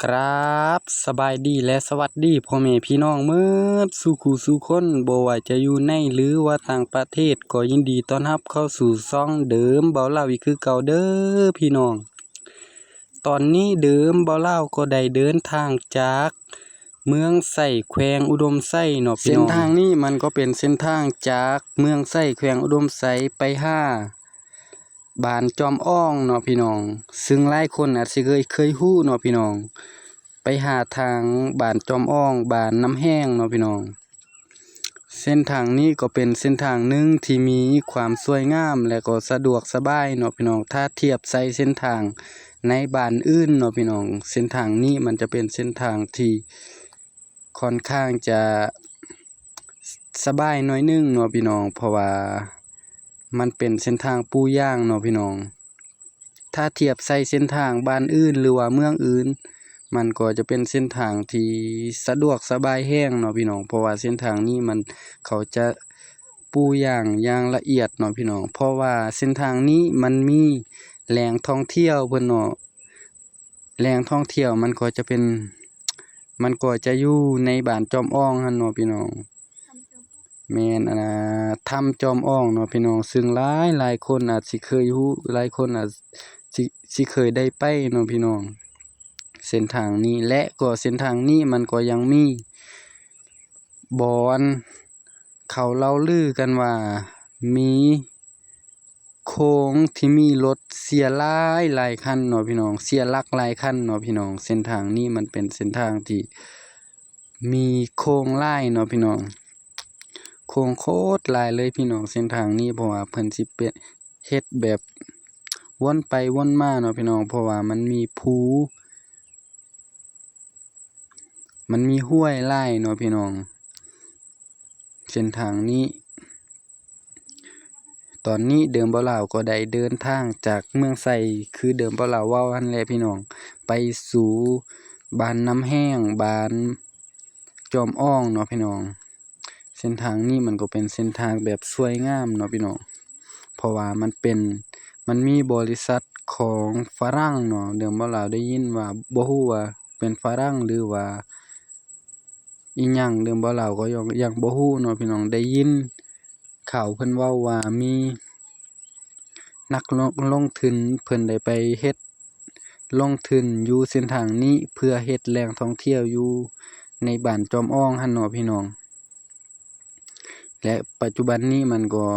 ກາບສະບາຍດີ ແລະ ສະຫວັດດີພໍ່ແມ່ພີ່ນ້ອງໝົດສູ່ຄູ່ສູ່ຄົນ, ບໍ່ວ່າຈະຢູ່ໃນ ຫຼືວ່າຕ່າງປະເທດ ກໍຍິນດີຕ້ອນຮັບເຂົ້າສູ່ຊ່ອງເດີມເບົາລາວອີກຄືເກົ່າເດີພີ່ນ້ອງ. ຕອນນີ້ເດີມເບົາລາວກໍໄດ້ເດີນທາງຈາກເມືອງໄຊ ແຂວງອຸດົມໄຊເນາະພີ່ນ້ອງ. ເສັ້ນທາງນີ້ມັນກໍເປັນເສັ້ນທາງຈາກເມືອງໄຊ ແຂວງອຸດົມໄຊ ໄປຫາ ບ້ານຈອມອອງເນາະພີ່ນ້ອງ, ຊຶ່ງຫຼາຍຄົນອາດຊິເຄີຍ ເຄີຍຮູ້ເນາະພີ່ນ້ອງ, ໄປຫາທາງບ້ານຈອມອອງ ບ້ານນ້ຳແຮງເນາະພີ່ນ້ອງ. ເສັ້ນທາງນີ້ກໍເປັນເສັ້ນທາງໜຶ່ງທີ່ມີຄວາມສວຍງາມ ແລະ ກໍສະດວກສະບາຍເນາະພີ່ນ້ອງ, ຖ້າທຽບໃສ່ເສັ້ນທາງໃນບ້ານອື່ນເນາະພີ່ນ້ອງ. ເສັ້ນທາງນີ້ມັນຈະເປັນເສັ້ນທາງທີ່ ຂ້ອນຂ້າງຈະສະບາຍໜ້ອຍໜຶ່ງເນາະພີ່ນ້ອງ, ເພາະວ່າມັນເປັນເສັ້ນທາງປູຢາງເນາະພີ່ນ້ອງ. ຖ້າທຽບໃສ່ເສັ້ນທາງບ້ານອື່ນ ຫຼືວ່າເມືອງອື່ນ, ມັນກໍຈະເປັນເສັ້ນທາງທີ່ສະດວກສະບາຍແຮງເນາະພີ່ນ້ອງ, ເພາະວ່າເສັ້ນທາງນີ້ມັນ ເຂົາຈະປູຢາງຢ່າງລະອຽດເນາະພີ່ນ້ອງ, ເພາະວ່າເສັ້ນທາງນີ້ມັນມີແຫຼ່ງທ່ອງທ່ຽວເພິ່ນເນາະ. ແຫຼ່ງທ່ອງທ່ຽວມັນກໍຈະເປັນ ມັນກໍຈະຢູ່ໃນບ້ານຈອມອອງຫັ້ນເນາະພີ່ນ້ອງ. ແມ່ນ ອັນນ່າ ຖ້ຳຈອມອອງເນາະພີ່ນ້ອງ, ຊຶ່ງຫຼາຍໆຄົນອາດຊິເຄີຍຮູ້, ຫຼາຍຄົນອາດຊິ ຊິເຄີຍໄດ້ໄປເນາະພີ່ນ້ອງ. ເສັ້ນທາງນີ້ ແລະ ກໍເສັ້ນທາງນີ້ມັນກໍຍັງມີບ່ອນ ເຂົາເລົ່າລືກັນວ່າມີ ໂຄ້ງທີ່ມີລົດເສຍຫຼາຍໆຄັນເນາະພີ່ນ້ອງ, ເສຍຫຼັກຫຼາຍຄັນເນາະພີ່ນ້ອງ. ເສັ້ນທາງນີ້ມັນເປັນເສັ້ນທາງທີ່ມີໂຄ້ງຫຼາຍເນາະພີ່ນ້ອງ, ໂຄ້ງໂຄດຫຼາຍເລີຍພີ່ນ້ອງ ເສັ້ນທາງນີ້, ເພາະວ່າເພິ່ນຊິເປັນ ເຮັດແບບວົນໄປວົນມາເນາະພີ່ນ້ອງ, ເພາະວ່າມັນມີພູ ມັນມີຫ້ວຍຫຼາຍເນາະພີ່ນ້ອງ ເສັ້ນທາງນີ້. ຕອນນີ້ເດີມເບົາລາວກໍໄດ້ເດີນທາງຈາກເມືອງໄຊ ຄືເດີມເບົາລາວເວົ້າຫັ້ນແຫຼະພີ່ນ້ອງ ໄປສູ່ບ້ານນ້ຳແຮງ ບ້ານຈອມອອງເນາະພີ່ນ້ອງ. ເສັ້ນທາງນີ້ມັນກໍເປັນເສັ້ນທາງແບບສວຍງາມເນາະພີ່ນ້ອງ ເພາະວ່າມັນເປັນ ມັນມີບໍລິສັດຂອງຝຣັ່ງເນາະ ເດີມເບົາລາວໄດ້ຍິນວ່າ ບໍ່ຮູ້ວ່າເປັນຝຣັ່ງ ຫຼືວ່າອີ່ຫຍັງ ເດີມເບົາລາວກໍຍັງ ຍັງບໍ່ຮູ້ເນາະພີ່ນ້ອງ. ໄດ້ຍິນຂ່າວເພິ່ນເວົ້າວ່າມີນັກລົງ ລົງທຶນເພິ່ນໄດ້ໄປເຮັດ ລົງທຶນຢູ່ເສັ້ນທາງນີ້ ເພື່ອເຮັດແຫຼ່ງທ່ອງທ່ຽວຢູ່ໃນບ້ານຈອມອອງຫັ້ນເນາະພີ່ນ້ອງ. ແລະ ປັດຈຸບັນນີ້ມັນກໍ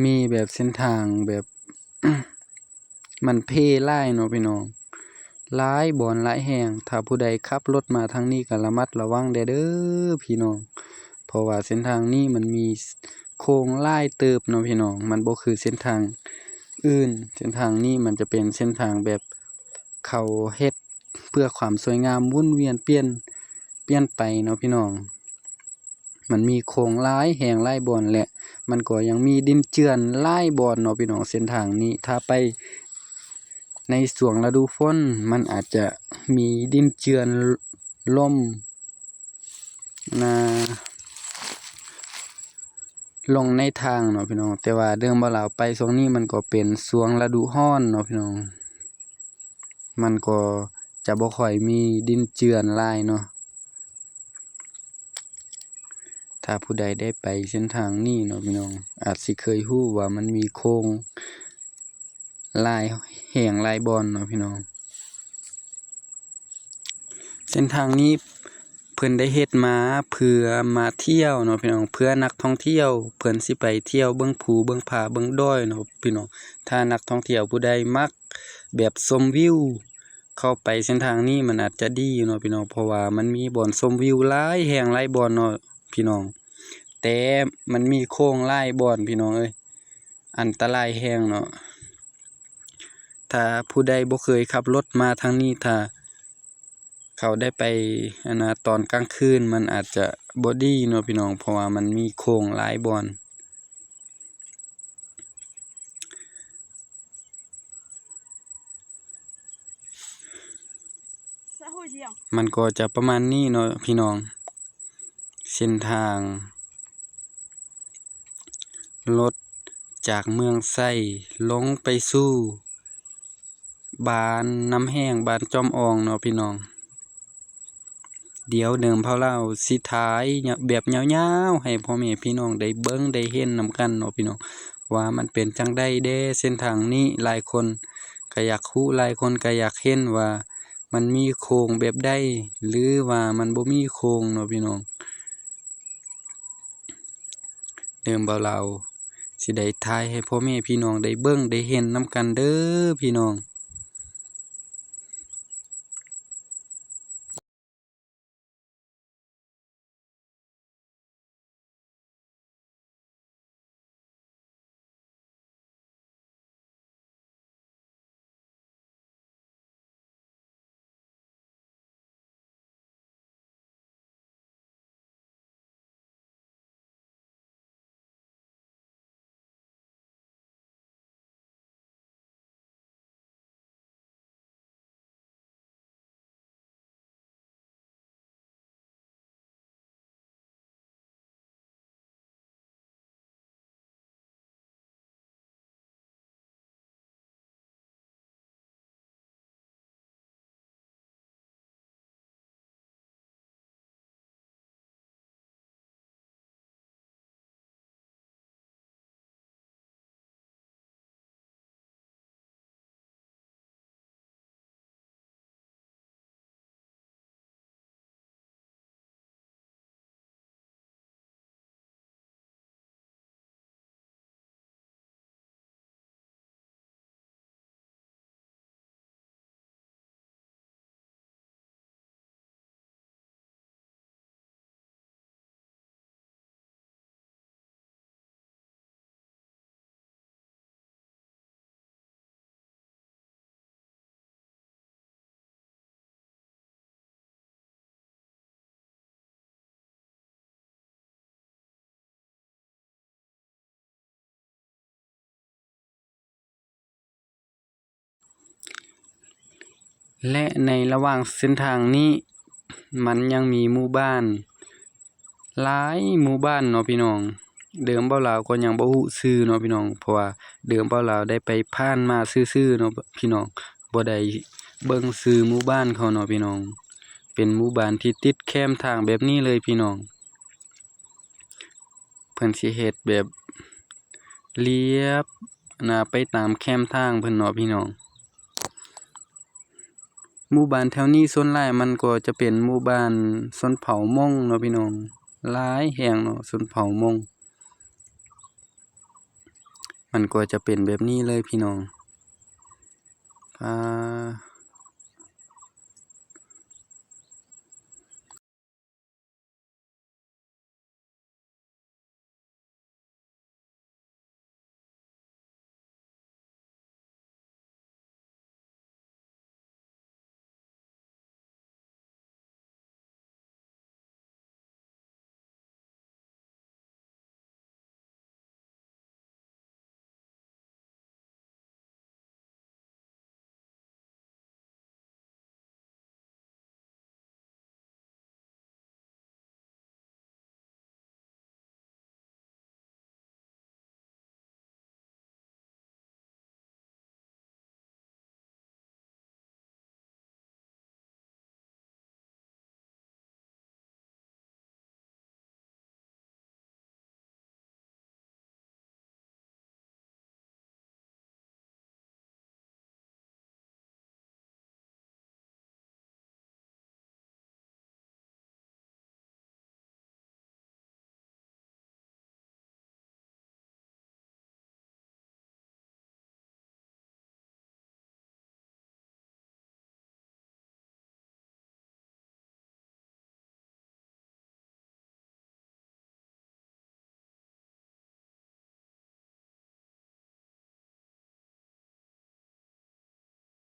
ມີແບບເສັ້ນທາງແບບ ມັນເພຫຼາຍເນາະພີ່ນ້ອງ, ຫຼາຍບ່ອນຫຼາຍແຫ່ງ. ຖ້າຜູ້ໃດຂັບລົດມາທາງນີ້ກໍລະມັດລະວັງແດ່ເດີພີ່ນ້ອງ, ເພາະວ່າເສັ້ນທາງນີ້ມັນມີໂຄ້ງຫຼາຍເຕີບເນາະພີ່ນ້ອງ, ມັນບໍ່ຄືເສັ້ນທາງອື່ນ. ເສັ້ນທາງນີ້ມັນຈະເປັນເສັ້ນທາງແບບເຂົາເຮັດ ເພື່ອຄວາມສວຍງາມ ໝູນວຽນປ່ຽນ ປ່ຽນໄປເນາະພີ່ນ້ອງ. ມັນມີໂຄ້ງຫຼາຍແຫ່ງຫຼາຍບ່ອນ ແລະ ມັນກໍຍັງມີດິນເຈື່ອນຫຼາຍບ່ອນເນາະພີ່ນ້ອງ. ເສັ້ນທາງນີ້ຖ້າໄປໃນຊ່ວງລະດູຝົນ ມັນອາດຈະມີດິນເຈື່ອນ ລົມ ນາ ລົງໃນທາງເນາະພີ່ນ້ອງ. ແຕ່ວ່າເດີມເບົາລາວໄປຊ່ວງນີ້ມັນກໍເປັນຊ່ວງລະດູຮ້ອນເນາະພີ່ນ້ອງ, ມັນກໍຈະບໍ່ຄ່ອຍມີດິນເຈື່ອນຫຼາຍເນາະ. ຖ້າຜູ້ໃດໄດ້ໄປເສັ້ນທາງນີ້ເນາະພີ່ນ້ອງ ອາດຊິເຄີຍຮູ້ວ່າມັນມີໂຄ້ງ ຫຼາຍແຫ່ງຫຼາຍບ່ອນເນາະພີ່ນ້ອງ. ເສັ້ນທາງນີ້ເພິ່ນໄດ້ເຮັດມາເພື່ອມາທ່ຽວເນາະພີ່ນ້ອງ, ເພື່ອນັກທ່ອງທ່ຽວ ເພິ່ນຊິໄປທ່ຽວເບິ່ງພູ ເບິ່ງຜາ ເບິ່ງດອຍເນາະພີ່ນ້ອງ. ຖ້ານັກທ່ອງທ່ຽວຜູ້ໃດມັກແບບຊົມວິວ ເຂົ້າໄປເສັ້ນທາງນີ້ມັນອາດຈະດີຢູ່ເນາະພີ່ນ້ອງ, ເພາະວ່າມັນມີບ່ອນຊົມວິວຫຼາຍແຫ່ງຫຼາຍບ່ອນເນາະພີ່ນ້ອງ. ແຕ່ມັນມີໂຄ້ງຫຼາຍບ່ອນພີ່ນ້ອງເອີຍ, ອັນຕະລາຍແຮງເນາະ. ຖ້າຜູ້ໃດບໍ່ເຄີຍຂັບລົດມາທາງນີ້ ຖ້າເຂົາໄດ້ໄປ ອັນນ່າ ຕອນກາງຄືນ ມັນອາດຈະບໍ່ດີເນາະພີ່ນ້ອງ, ເພາະວ່າມັນມີໂຄ້ງຫຼາຍບ່ອນ. ມັນກໍຈະປະມານນີ້ເນາະພີ່ນ້ອງ, ເສັ້ນທາງລົດຈາກເມືອງໄຊລົງໄປສູ່ ບ້ານນ້ຳແຫ້ງ ບ້ານຈອມອ່ອງເນາະພີ່ນ້ອງ. ດຽວເດີມເຜົ່າລາວຊິຖ່າຍແບບຍາວໆ ໃຫ້ພໍ່ແມ່ພີ່ນ້ອງໄດ້ເບິ່ງໄດ້ເຫັນນຳກັນເນາະພີ່ນ້ອງ ວ່າມັນເປັນຈັ່ງໃດແດ່ເສັ້ນທາງນີ້. ຫຼາຍຄົນກະຢາກຮູ້ ຫຼາຍຄົນກະຢາກເຫັນວ່າມັນມີໂຄ້ງແບບໃດ ຫຼືວ່າມັນບໍ່ມີໂຄ້ງເນາະພີ່ນ້ອງ. ເດີມເບົາລາວຊິໄດ້ຖ່າຍໃຫ້ພໍ່ແມ່ພີ່ນ້ອງໄດ້ເບິ່ງໄດ້ເຫັນນຳກັນເດີພີ່ນ້ອງ. ແລະ ໃນລະຫວ່າງເສັ້ນທາງນີ້ ມັນຍັງມີໝູ່ບ້ານຫຼາຍໝູ່ບ້ານເນາະພີ່ນ້ອງ. ເດີມເບົາລາວກໍຍັງບໍ່ຮູ້ຊື່ເນາະພີ່ນ້ອງ ເພາະວ່າເດີມເບົາລາວໄດ້ໄປຜ່ານມາຊື່ໆເນາະພີ່ນ້ອງ ບໍ່ໄດ້ເບິ່ງຊື່ໝູ່ບ້ານເຂົາເນາະພີ່ນ້ອງ. ເປັນໝູ່ບ້ານທີ່ຕິດແຄມທາງແບບນີ້ເລີຍພີ່ນ້ອງ. ເພິ່ນຊິເຮັດແບບລຽບໜ້າໄປຕາມແຄມທາງເພິ່ນເນາະພີ່ນ້ອງ. ໝູ່ບ້ານແຖວນີ້ສ່ວນຫຼາຍມັນກໍຈະເປັນໝູ່ບ້ານຊົນເຜົ່າມົ້ງເນາະພີ່ນ້ອງ ຫຼາຍແຫ່ງເນາະ ຊົນເຜົ່າມົ້ງ. ມັນກໍຈະເປັນແບບນີ້ເລີຍພີ່ນ້ອງ. ອ່າ